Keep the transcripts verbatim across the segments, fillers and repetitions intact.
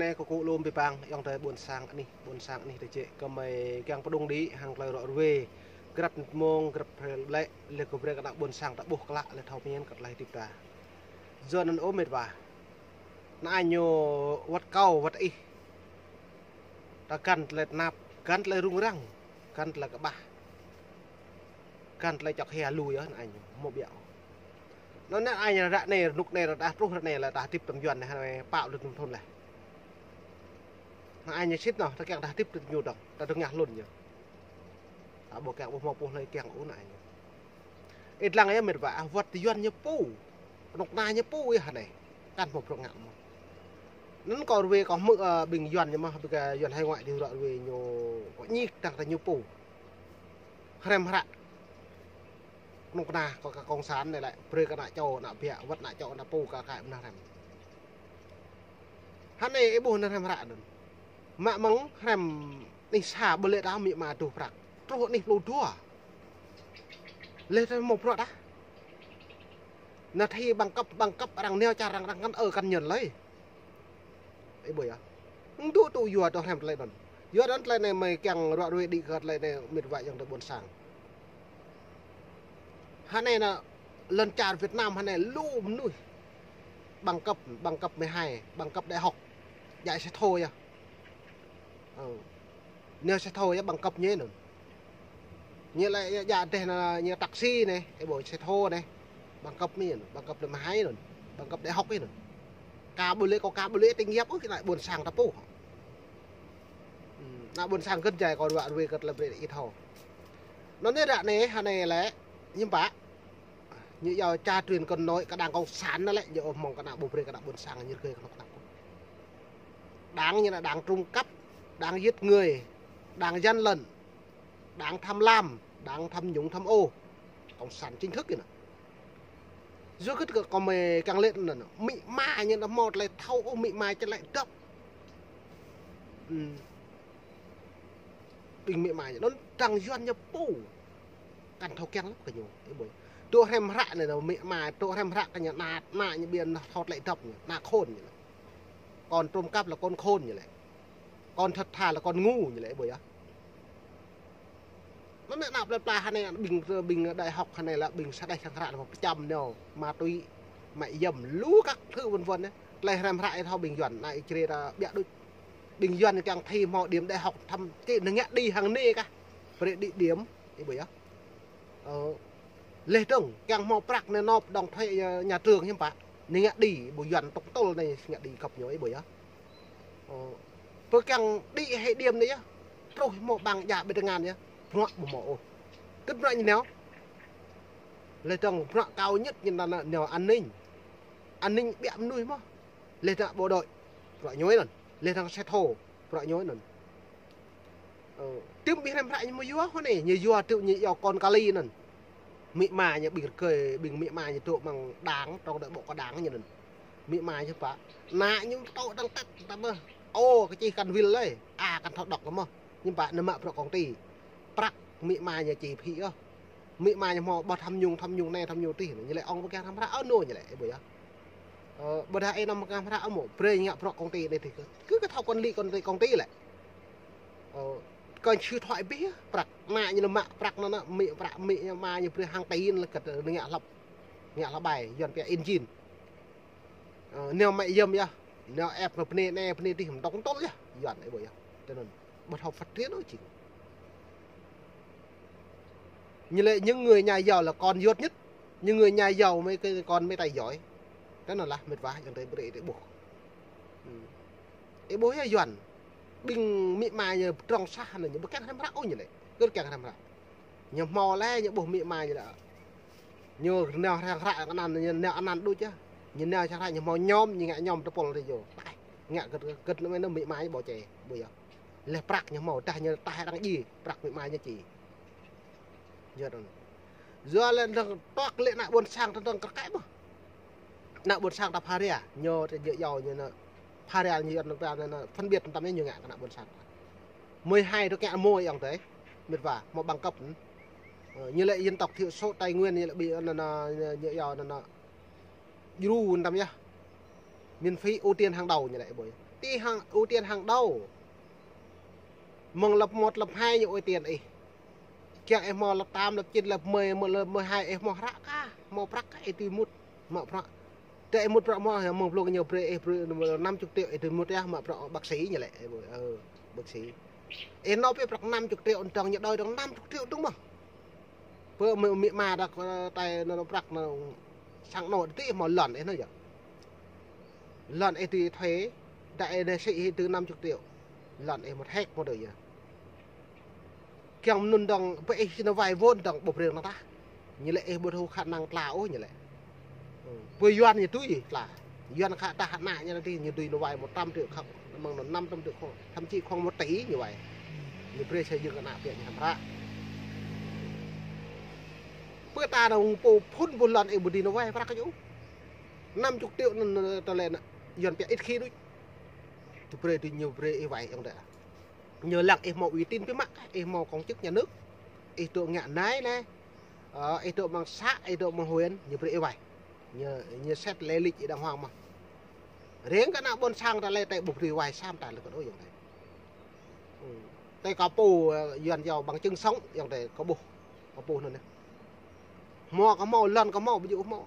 Anai kơ kâo lŏm pơpă, ayŏng adơi ƀôn sang anih, ƀôn sang anih tơčĕ, kơmơi kiăng pơdŏng đĭ hăng tơlơi ră ruai. Grăp mông, grăp hrơi lĕ, lĕ kơ brơi kơ ană ƀôn sang ta ƀuh klă, lĕ thâo mĭn kơ tơlơi hơdip ta. Yua anŭn ơ mĕt wa. Anai ñu wơ̆t kâo, wơ̆t ih. Ta găn tơlơi tơnap, găn tơlơi rŭng răng, găn tơlơi kơƀah. Găn tơlơi čŏk hia lu yơh anai ñu, mơ̆ biă. Anŭn anai ñu ră anai, rơnŭk anai, ră đah truh ră anai lĕ ta hơdip tơm Yuan anai, anai pă pluh năm thŭn lĕ. Anai ñu sĭt anŭn, ta kiăng ta hơdip tơm ñu dong, ta dŏ ngă hlŭn ñu. Ta ƀu kiăng ƀu hmâo pô hlơi kiăng ôh anai ñu. Ih lăng yơh mĕt wa, ah, wơ̆t Yuan ñu pô. Rơnŭk anai ñu pô yơh anai. Kăn hmâo bruă ngă mơ̆n. Anŭn kâo ruai kâo hmư̆, ơ, ƀing Yuan ñu mơ̆n, ƀing Yuan hải ngoại dih ră ruai ñu, kâo ñik tăng ta ñu pô. Hrăm hră. Rơnŭk anai kơ, kơ cộng sản anai lĕ, brơi kơ ană čô, ană biă, wơ̆t ană čô, ană pô, kơ kaĭ mơnah hrăm. Anai ih ƀuh anŭn hrăm hră anŭn. Mă mơ̆ng hrăm anih sa ƀu lĕ đah amĭ ama tuh prăk. Truh anih pluh dua. Lĕ ta hmâo bruă đah. Anai thi bằng cấp, bằng cấp arăng nao čar arăng, arăng kăn ơ kăn ñŭn lơi. Ih ƀuh yơh. Hơdôm tŭ yua tŭ hrăm tơlơi anŭn. Yua anŭn tơlơi anai mơi kiăng ră ruai đĭ kơ tơlơi anai mĕt wa ayŏng adơi ƀôn sang. Hơnai anai lŏn čar Việt Nam hơnai lu mơnuih. Bằng cấp, bằng cấp mười hai, bằng cấp đại học. Djă xe thô yơh. Ơ. Nao xe thô yơh bằng cấp ñu anŭn. Ñu lĕ djă deh anai ñu taxi anai, ih ƀuh xe thô anai. Bằng cấp ñu anŭn, bằng cấp mười hai anŭn, bằng cấp đại học anŭn. Kâo ƀu lĕ, kâo, kâo ƀu lĕ tốt nghiệp ôh, kơ ană ƀôn sang ta pô. Ư, ană ƀôn sang gơ̆n jai kâo ră ruai kơ tơlơi brơi ih thâo. Anŭn anai ră anai, hơnai lĕ, hiư̆m pă. Ñu yua cha truyền con nối kơ đảng cộng sản anai lĕ, ñu ôh mơ̆ng kơ ană ƀu brơi kơ ană ƀôn sang ñu rơgơi kơnuk kơna. Đảng ñu anai đảng trung cấp, đảng giết người, đảng gian lận, đảng tham lam, đảng tham nhũng tham ô. Cộng sản chính thức kơ anai. Yua kơ kơ kơ mơi kiăng lĕ anŭn, amĭ ama ñu anŭn hmâo tơlơi thâo ôh, amĭ ama čơlĕ dŏp. Ư. Ƀing amĭ ama ñu anŭn dăng Yuan ñu pô. Kăn thâo kiăng lăp kơ ñu, ih ƀuh. Tŭ hrăm hră anai, amĭ ama, tŭ hrăm hră kơ ñu, ană, ană ñu ƀiă anŭn thâo tơlơi dŏp ñu, ană khôn ñu. Con trung cấp là con khôn ñu lĕ. Con thật thà là con ngu ñu lĕ, ih ƀuh yơh. Anŭn anai ană plơi pla hơnai ƀing, ƀing đại học hơnai lĕ ƀing sa đeh sang hră anai pơčăm ñu, ma túy, mại dâm, lu các thứ vân vân anai. Tơlơi hrăm hră ih thâo ƀing Yuan anai ih čơrê ta biă đôč. Ƀing Yuan kiăng thi hmâo điểm đại học thậm chí ñu ngă đĭ hăng anai kah. Brơi đĭ điểm, ih ƀuh yơh. Ơ, lĕ dơ̆ng, kiăng hmâo prăk anai nộp đóng thuế nhà, nhà trường hiư̆m pă. Anai ngă đĭ, ƀu Yuan tŏk tŏl anai ngă đĭ kơp ñu, ih ƀuh yơh. Ơ, pơ kiăng đĭ hĭ điểm anai yơh. Truh hmâo bằng djă ƀơi tơngan yơh. Bruă ƀu hmâo ôh. Kơ̆t bruă ñu nao. Lĕ dơ̆ng bruă cao nhất ñu anŭn nao an ninh. An ninh biă mơnuih mơ̆n. Lĕ dơ̆ng bộ đội. Bruă ñu anŭn. Lĕ dơ̆ng xe thô. Bruă ñu anŭn. Ơ, tơm ƀing hrăm hră ñu mơ̆ yua hơnai, ñu yua tŭ ñu yua con kali anŭn. Amĭ ama ñu ƀing rơgơi, ƀing amĭ ama ñu tŭ mơ̆ng đảng, trong nội bộ của đảng ñu anŭn. Amĭ ama ñu pă. Ană ñu tŭ tăng tăt, tăng mơ̆. Ô, kơ čih kăn wĭl lơi. A, kăn thâo đŏk kơ mơ̆. Ñu pă, anŭn mă bruă công ty. Prăk, amĭ ama ñu čih phĭ yơh. Amĭ ama ñu hmâo ƀuh tham nhũng, tham nhũng anai, tham nhũng adih. Ñu lĕ ong pơ kiăng hrăm hră, ơ, anŭn ñu lĕ, ih ƀuh yơh. Ơ, ƀôdah ih anăm kiăng hră ôh mơ̆, brơi ngă bruă công ty anai adih kơ. Kơ, kơ thâo quản lý công ty, công ty lĕ. Ơ, kơ sư thoại biă, prăk, ană ñu anŭn mă prăk anŭn, anŭn, amĭ prăk, amĭ ñu ama ñu brơi hàng tỷ anŭn lĕ kơ ngă hlăp, ngă hlăp bai, Yuan pia in jin. Ơ, nao mại dâm yơh, nao ĕp anŭn bơnai anai, bơnai adih, mơ̆ tŏk tŏl yơh, Yuan ih ƀuh yơh. Tui anŭn, ƀu thâo phát triển ôh jing. Ñu lĕ những người nhà giàu là con dốt nhất. Những người nhà giàu mới cái con mới tài giỏi. Tui anŭn lah mĕt wa, ayŏng adơi brơi ih ƀuh. Ư. Ih ƀuh yơh Yuan. Ƀing amĭ ama ñu trong sah anŭn ñu ƀu kiăng hrăm hră ôh ñu lĕ. Kơ kiăng hrăm hră. Ñu hmâo lĕ ñu ƀuh amĭ ama ñu lĕ. Ñu nao hrăm hră kơ anăn, ñu nao anăn đôč yơh. Ñu nao hrăm hră ñu hmâo nhóm, ñu ngă nhóm tơpul adih yơh. Taih. Ngă kơ, kơ, kơ anŭn amĭ ama ñu ƀu čê, ƀu yơh. Lĕ prăk ñu hmâo, dah ñu taih arăng djai, prăk amĭ ama ñu či. Yua anŭn. Yua lĕ dơ̆ng tŏk lĕ ană ƀôn sang ta dơ̆ng kơ kaĭ mơ̆. Ană ƀôn sang ta pha ria, ñu ta djơ̆ yua ñu anŭn pha ria ñu anŭn ta anŭn phân biệt tơm ñu ngă kơ ană ƀôn sang. Mười hai tŭ kiăng mơ̆ ayŏng adơi, mĕt wa, hmâo bằng cấp. Ơ, ñu lĕ dân tộc thiểu số Tây Nguyên, ñu lĕ ƀing anŭn, anŭn, ñu yua anŭn, anŭn. Djru tơm yơh. Miễn phí ưu tiên hàng đầu ñu lĕ ƀuh. Ti hăng ưu tiên hàng đầu. Mơ̆ng lớp một, lớp hai ñu ưu tiên ih. Kiăng ih hmâo lớp tám, lớp chín, lớp mười, mơ̆ng lớp mười hai ih hmâo hră kah, hmâo prăk kah ih tui mŭt, hmâo prăk. Tơ ih mŭt prăk hmâo, mơ̆ng blung ñu brơi ih brơi năm chục triệu ih tui mŭt yơh, hmâo prăk bác sĩ ñu lĕ. Ơ, bác sĩ. Ih nao pơ prăk năm chục triệu dơ̆ng ñu đòi dơ̆ng năm chục triệu dơ̆ng mơ̆n. Pơ mĭ, mĭ ma đah kơ tai nao prăk nao sang nao ti hmâo lŏn ih nao yơh. Lŏn ih tui thuê, đa ih nao sĭ ih tui năm chục triệu. Lŏn ih một héc một đôi yơh. Kiăng mơnŭn dơ̆ng, pơ ih nao vay vốn dơ̆ng ƀu brơi nao tah. Ñu lĕ ih ƀu thâo khả năng tla ôh ñu lĕ. Ơ, pơ Yuan ñu tui tla. Yuan khă tah ană ñu ti ñu tui nao vay một trăm triệu khŏm, mơ̆ng nao năm trăm triệu khŏm, thậm chí khŏm một tỷ ñu vay. Ñu brơi xây dựng ană pĕ ñu hăm hră. Pơ ta nao pô phŭn pô lŏn ih ƀu dưi nao vay prăk ñu. Năm chục triệu nao, nao, tơlơi nao, Yuan pĕ ít khi đôč. Tui brơi tui ñu brơi ih vay yơh tơ. Ñu lăng ih hmâo uy tín pơ mă, ih hmâo công chức nhà nước. Ih dŏ ngă nai nai. Ơ, ih dŏ mơ̆ng xã, ih dŏ mơ̆ng huyện, ñu brơi ih vay. Ñu, ñu set lý lịch ih đàng hoàng mơ̆n. Riêng kơ ană ƀôn sang ta lĕ tơ ƀu brơi vay sa mta lĕ kơ đôč yơh tơ. Ơ. Tơ kơ pô, ơ, Yuan yua bằng chứng sống yơh tơ kơ ƀuh. Kơ pô nao nao. Hmâo kơ hmâo, lŏn kơ hmâo, ƀu djơ̆ hmâo.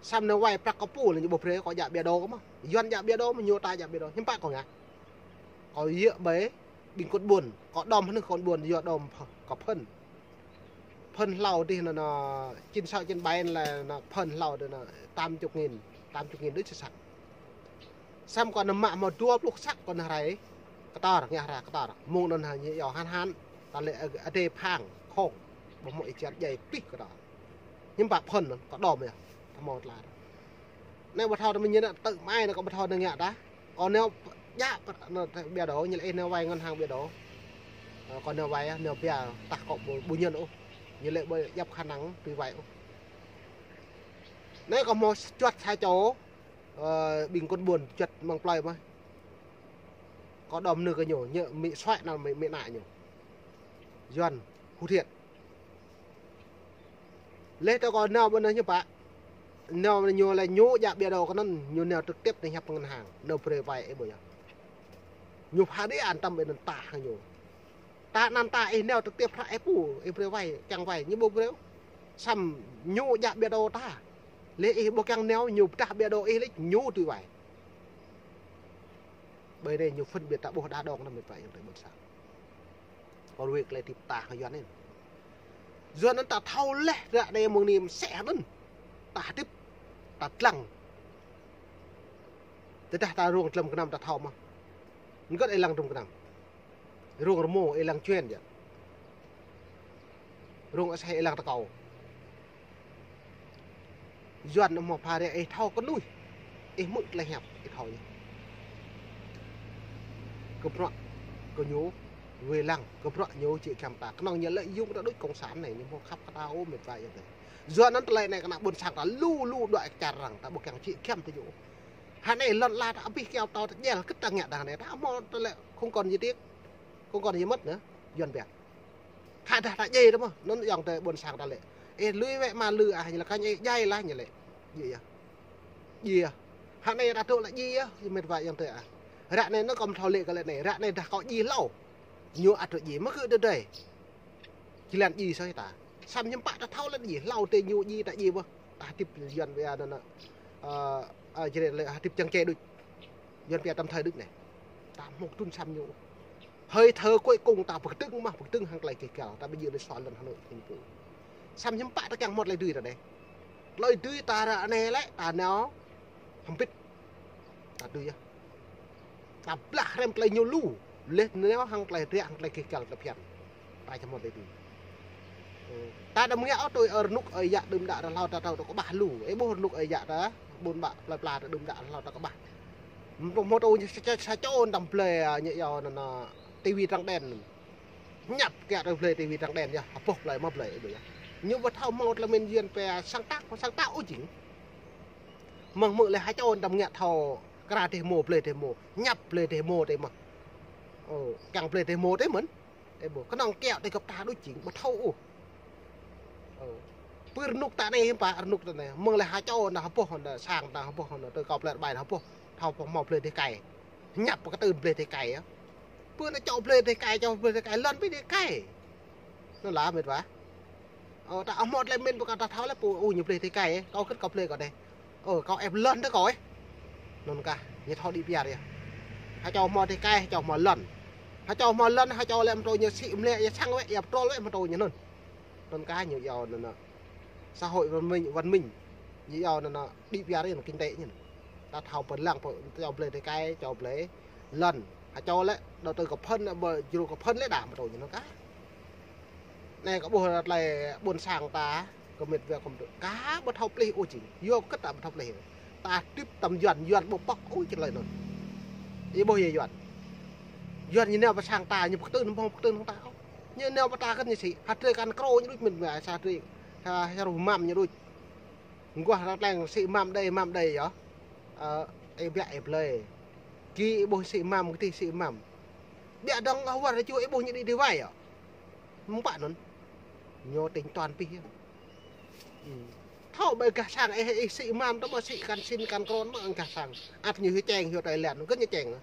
Samơ̆ nao vay prăk kơ pô lĕ ñu ƀu brơi kơ djă ƀiă đô kơ mơ̆n. Yuan djă ƀiă đô mơ̆n, ñu ta djă ƀiă đô. Hiư̆m pă kơ ngă. Kơ yơh ƀơi ƀing kŭt ƀôn, kơ đom hơnưh kŭt ƀôn yua đom ph-, kơ phŭn. Phŭn hlâo dih nao, nao, chín sáu chín bảy lĕ nao phŭn hlâo dih nao tám chục nghìn, tám chục nghìn đôč sa săk. Samơ̆ kơ nao mă hmâo dua pluh săk kơ nao rai kơtor, ngă rai kơtor. Mơ̆ng nao hă ñu yua hăn hăn, ta lĕ ơ, adai phang, khŏng, ƀu hmâo ih čar djai pih kơtor. Hiư̆m pă phŭn nao, kơ đom yơh, ta hmâo tla. Nao ƀu thâo ta mĭn ñu nao tơ mai nao kơ ƀu thâo nao ngă tah. Kơ nao djă pr-, nao ƀiă đô, ñu lĕ ih nao vay ngân hàng ƀiă đô. Ơ, kơ nao vay, nao ƀiă tah kơ ƀu, ƀu ñen ôh. Ñu lĕ ƀu djăp khả năng tui vay ôh. Nao kơ hmâo čuăt sa čô, ơ, ƀing kŭt ƀôn čuăt mơ̆ng plơi mơ̆n. Kơ đom nao kơ ñu, ñu mĭ suaĭ nao mĭ, mĭ ană ñu. Yuan, hŭt hiĕt. Lĕ tơ kơ nao ƀơi anai ñu pă. Nao ñu lĕ ñu djă ƀiă đô kơ anŭn, ñu nao trực tiếp tơ hiăp ngân hàng, nao brơi vay ih ƀu yơh. Ñu pha đĭ an tâm ƀơi anŭn tah ñu. Ta anăn ta ih nao trực tiếp hră ih pô, ih brơi vay, kiăng vay, ñu ƀu brơi. Samơ̆ ñu djă ƀiă đô ta. Lĕ ih ƀu kiăng nao, ñu pơdah ƀiă đô ih lĕ ñu tui vay. Ƀơi anai ñu phân biệt ta ƀuh đa đong nao mĕt wa yơh tơ ƀôn sang. Kơ ruai kơ lĕ tip ta kơ Yuan anai. Yuan anŭn ta thâo leh ră anai mơ̆ng anai mơsĕ anŭn. Ta hơdip, ta lăng. Tơdah ta rông tlam gơnam ta thâo mơ̆n. Ngơ̆t ih lăng tlam gơnam. Rông rơmô ih lăng čuen yơh. Rông aseh ih lăng tơkâo. Yuan hmâo pha rĕ ih thâo kơnuih. Ih hmư̆ tơlơi hiăp ih thâo yơh. Kơ bruă kơ ñu, wai lăng, kơ bruă ñu či kiăng ta. Kơnơ̆ng ñu lợi dụng ta đôč cộng sản anai, ñu hmâo khăp kơ ta ôh mĕt wa yơh tơ. Yuan anŭn tơlơi anai kơ ană ƀôn sang ta lu lu đuaĭ kơ čar arăng, ta ƀu kiăng či kiăm tơ ñu. Hă anai lŏn la ta abih kiao tao ta djel kơ ta ngă dah anai, ta hmâo tơlơi không còn gì tiếc, không còn gì mất nữa, Yuan biă. Khă dah ta djai tơ mơ̆n, anŭn yơh tơ ƀôn sang ta lĕ. Ih lui wĕ mă lui ah, ñu lĕ kơ ñu ih djai lah ñu lĕ. Djai yơh. Djai yơh. Hă anai dah tŭ lĕ djai yơh, mĕt wa yơh tơ ah. Ră anai nao kơ mơ̆ thâo lĕ kơ lĕ anai, ră anai dah kâo djai hlâo. Ñu ăt djai, mă kơ tơdơi. Či lăng djai soh ta. Samơ̆ hiư̆m pă ta thâo lĕ djai, hlâo tơ ñu djai ta djai ƀơh. Ta hơdip Yuan biă anŭn nao. Ơ, ơ, jrĕ lĕ hơdip čang čê đôč. Yuan biă tơm thơi đôč anai. Ta hmâo trŭn samơ̆ ñu. Hơi thở cuối cùng ta pơkơdơ̆ng mơ̆n, pơkơdơ̆ng hăng tơlơi kơ kiao, ta ƀu djơ̆ nao sô lŏn Hà Nội thành phố. Samơ̆ hiư̆m pă ta kiăng hmâo tơlơi dưi ta đeh. Tơlơi dưi ta ră anai lĕ, ta nao hơmpit. Ta dưi yơh. Ta blah hrăm tơlơi ñu lu, leh nao hăng tơlơi rĕ, hăng tơlơi kơ kiao ta phiăn. Ta či hmâo tơlơi dưi. Ơ, ta đăm ngă ôh tui ơi rơnŭk ơi yă đưm đă ră hlâo ta thâo ta kơƀah lu. Ih ƀuh rơnŭk ơi yă ta, ƀôn ƀă plơi pla ta đưm đă ră hlâo ta kơƀah. Hmâo tui sa, sa, sa čô đăm blơi, ơ, ñu yua anŭn, ơ, tivi trắng đen. Ñăp kiăng tui blơi tivi trắng đen yơh, hơpŏh blơi mă blơi ƀu yơh. Ñu ƀu thâo hmâo tơlơi mĭn Yuan pĕ sáng tác, sáng tạo ôh jing. Mơ̆ng hmư̆ lĕ ha čô đăm ngă thâo kra dêh mô blơi dêh mô, ñăp blơi dêh mô dêh mơ̆n. Ơ, kiăng blơi dêh mô dêh mơ̆n. Ih ƀuh, kơnơ̆ng kiaŏ tơ gơ̆p ta đôč jing, ƀu thâo ôh. Ơ. Pơ rơnŭk ta anai hiư̆m pă, rơnŭk ta anai. Mơ̆ng lĕ ha čô nao hơpŏh, nao sang, nao hơpŏh, nao tui kâo plơi rơbai, nao hơpŏh. Thâo hmâo blơi dêh kai. Ñăp pơkơtưn blơi tơi kai yơh. Pơ anai čô blơi tơi kai, čô blơi tơi kai, lŏn ƀing tơi kai. Anŭn lah mĕt wa. Ơ, ta hmâo tơlơi mĭn pơkă ta thâo lĕ pô, ơ, ñu blơi tơi kai, kâo kơ̆t kâo blơi kâo dêh. Ơ, kâo ĕp lŏn tơ kâo ĕh. Anŭn kah, ñu thâo đĭ piar yơh. Hă čô hmâo tơi kai, hă čô hmâo lŏn. Hă čô hmâo lŏn, hă čô lĕ mơtô ñu sĭ mlĕ, ñu sang wĕ, ñu pơtrôl wĕ mơtô ñu anŭn. Anŭn kah ñu yua anŭn, xã hội văn minh, văn minh. Ñu yua anŭn, đĭ piar yơh, kinh tế ñu. Ta thâo pơlăng pơ, čô blơi tơi kai, čô blơi lŏn. Hă čô lĕ, đầu tư kơ phơn, ƀơ, jru kơ phơn lĕ đa mơtô ñu anŭn kah. Anai kâo ƀuh tơlơi ƀôn sang ta, kơ mĕt wa kơ mơtô. Kah ƀu thâo plih ôh jing. Yua kơ ta ƀu thâo plih. Ta tip tăm Yuan, Yuan ƀu pŏk ôh čih tơlơi anŭn. Ih ƀuh yơh Yuan. Yuan ñu nao pơ sang ta, ñu pơkơtưn, hmâo pơkơtưn hăng ta ôh. Ñu nao pơ ta kơ̆t ñu sĭ. Hă drơi kăn krô ñu đôč mĕt wa, sa drơi. Sa, sa ruh mam ñu đôč. Mơguah ră leng sĭ mam đơi, mam đơi yơh. Ơ, ih ƀiă ih blơi. Ki ih ƀuh sĭ mam, kơdih sĭ mam. Ƀiă dơ̆ng hơwăr rơju ih ƀuh ñu đĭ đĭ wai yơh. Mơ̆ng pă anŭn. Ñu tính toán pih yơh. Ư. Thâo ƀơi gah sang ih, ih sĭ mam tơ mă sĭ kăn sin kăn krôn mă gah sang. Ăt ñu hyu čeng hyu Thái Lan, kơ ñu čeng.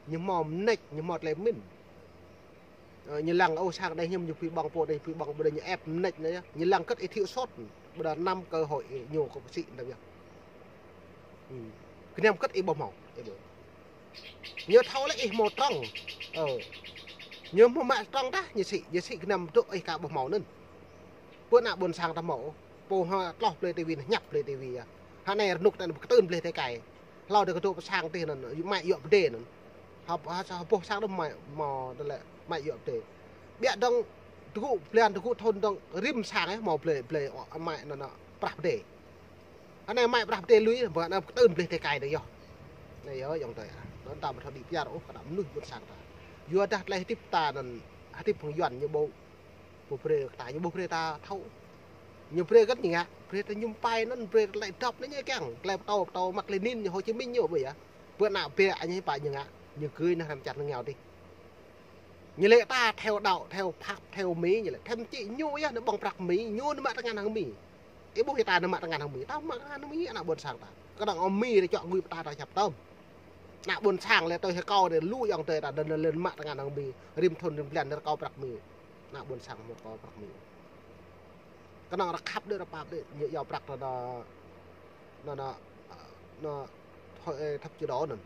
Ñu hmâo mơneč, ñu hmâo tơlơi mĭn. Ơ, ñu lăng, ơ, sang đơi hiư̆m ñu pui ƀơ̆ng pô đơi pui ƀơ̆ng pô đơi ñu ĕp mơneč anai yơh. Ñu lăng kơ̆t ih thiu sôt, ƀôdah năm cơ hội ih ñu kơ sĭ anai yơh. Ư. Kơnăm kơ̆t ih ƀu hmâo, ih ƀu. Ñu thâo lĕ ih hmâo trong. Ơ. Ñu hmâo mă trong tah, ñu sĭ, ñu sĭ kơnăm dŏ ih ka ƀu hmâo anŭn. Pơ ană ƀôn sang ta hmâo, pô hă tloh blơi tivi, ñăp blơi tivi yơh. Hă anai rơnŭk ta anai pơkơtưn blơi tơi kai. Hlâo dêh kơ dŏ pơ sang tih anŭn, mă yua pơdê anŭn. Hă, hă, hă boh sang đôč mă, mă tơlơi, mă yua pơdê. Ƀiă dơ̆ng tơgŭ blan tơgŭ thŭn dơ̆ng rĭm sang ĕh, hmâo blơi, blơi, ơ, mă anŭn, anŭn, prah pơdê. Anai mă prah pơdê lui, ƀơi anŭn pơkơtưn blơi tơi kai dơ̆ng yơh. Anai yơh, ayŏng adơi. Anŭn ta ƀu thâo đĭ piar ôh, kơ ană mơnuih ƀôn sang ta. Yua dah tơlơi hơdip ta anŭn, hơdip phung Yuan ñu ƀu Ƀu brơi kơ ta, ñu ƀu brơi ta thâo. Ñu brơi kơ ñu ngă, brơi ta mơñum pai anŭn, brơi ta tơlơi dŏp anŭn ñu kiăng. Tơlơi pơtô, pơtô Mác Lênin ñu, Hồ Chí Minh ñu ƀu yơh. Pơ ană ƀĕ anai pă ñu ngă, ñu gơ̆ anŭn răm čar ñu ngă dih. Ñu lĕ ta theo đạo, theo Pháp, theo Mi ñu lĕ. Thậm chí ñu yơh anŭn ƀơ̆ng prăk Mi, ñu anŭn mă tơngan hăng Mi. Ih ƀuh yơh ta anŭn mă tơngan hăng Mi, ta mă tơngan hăng Mi, ană ƀôn sang ta. Kơnơ̆ng ơ Mi ta čŏk ngui pơtă ta čăp tơm. Ană ƀôn sang lĕ tui hơkâo đơi lu ayŏng adơi ta anŭn lĕ mă tơngan hăng Mi, rĭm thŭn rĭm blan rơkâo prăk Mi. Ană ƀôn sang mă rơkâo prăk Mi. Kơnơ̆ng rơkhăp đơi rơpap đơi, ñu yua prăk anŭn, anŭn, anŭn, anŭn, hội, ơ, thập chữ đỏ anŭn.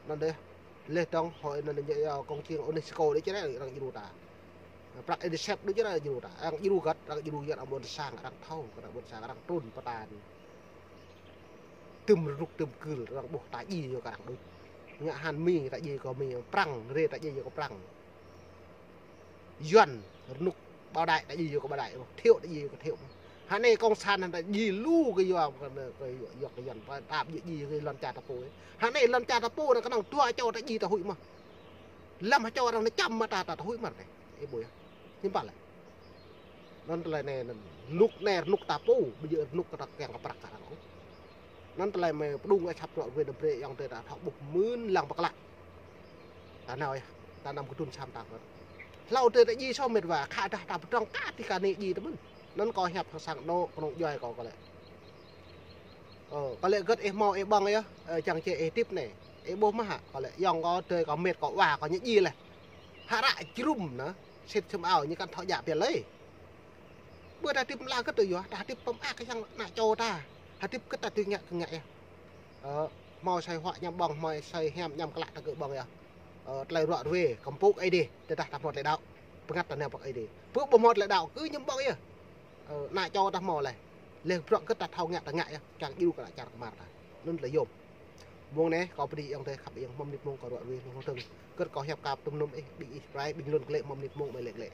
Anŭn đơi, leh dơ̆ng hội anŭn ñu yua công trình UNESCO đơi čơrĕ arăng djru ta. Prăk UNICEF đơi čơrĕ djru ta. Arăng djru kơ̆t, arăng djru yua ană ƀôn sang, arăng thâo, kơ ană ƀôn sang, arăng trŭn pơtă anai. Tơm rơnŭk tơm kơl, arăng ƀuh ta djai yua kơ arăng đôč. Ngă hăn Mi ta djai kơ Mi, Prăng, rê ta djai yua kơ Prăng. Yuan, rơnŭk Bảo Đại ta djai yua kơ Bảo Đại, Thiệu ta djai yua kơ Thiệu. Hă anai cộng sản ta djai lu kơ yua, kơ, kơ yua, yua kơ Yuan, ta djai yua kơ lŏn čar ta pô. Hă anai lŏn čar ta pô anai kơnơ̆ng dua čô ta djai ta huĭ mơ̆n. Lăm hơčô arăng anai čăm mă ta, ta, ta huĭ mơ̆n anai. Ih ƀuh yơh. Hiư̆m pă lĕ. Anŭn tơlơi anai, anŭn rơnŭk anai, rơnŭk ta pô, ƀu djơ̆ rơnŭk kơ ta kiăng kơ prăk kơ arăng ôh. Anŭn tơlơi mơi pơdŏng ơi săp ruă wê đam brơi ayŏng adơi ta thâo ƀuh mơ̆n lăng pơklă. Ta nao yơh, ta năm kơdŭn sam ta kơ̆t. Hlâo adơi ta djai soh mĕt wa, khă dah ta pơdrŏng kah tih kơ anai djai tơ mơ̆n. Anŭn kâo hiăp hăng sang anŏ, kơnơ̆ng djuai kâo kơ lĕ. Ơ, kơ lĕ gơ̆t ih hmâo ih ƀơ̆ng yơh, ơ, čang čê ih hơdip anai. Ih ƀuh mơ̆ hă, kơ lĕ ayŏng kâo, adơi kâo, mĕt kâo, wa kâo ñu djai laih. Hă ră jơnum anŭn, sĭt sum ao ñu kăn thâo djă pia lơi. Ƀơi ta hơdip mơla kơ tui yua, ta hơdip pơmă kơ yang ană čô ta. Hơdip kơ ta tui ngă kơ ngă yơh. Ơ, hmâo asơi huă añăm ƀơ̆ng, hmâo asơi hiam añăm klă ta kơ ƀơ̆ng yơh. Ơ, tơlơi ruă ruê, kơmpŭk Ơi Adai, tơdah ta hmâo tơlơi đaŏ. Bơngăt ta nao pơ Ơi Adai. Pơ ƀu hmâo tơlơi đaŏ, kơ ñu ƀơ̆ng yơh. Ơ, ană čô ta hmâo laih. Laih bruă kơ ta thâo ngă ta ngă yơh, čang djru kơ ană čar kơmar ta. Anŭn tơlơi yôm. Mông anai, kâo pơđĭ ayŏng adơi khăp ayŏng hmâo mơnit mông kâo ruă ruê hluh hluh tơ̆ng. Kơ̆t kâo hiăp kâo tơm nŭm ih, đĭ ih, prai ƀing lŏn glaĭ hmâo mơnit mông mơi lĕ glaĭ.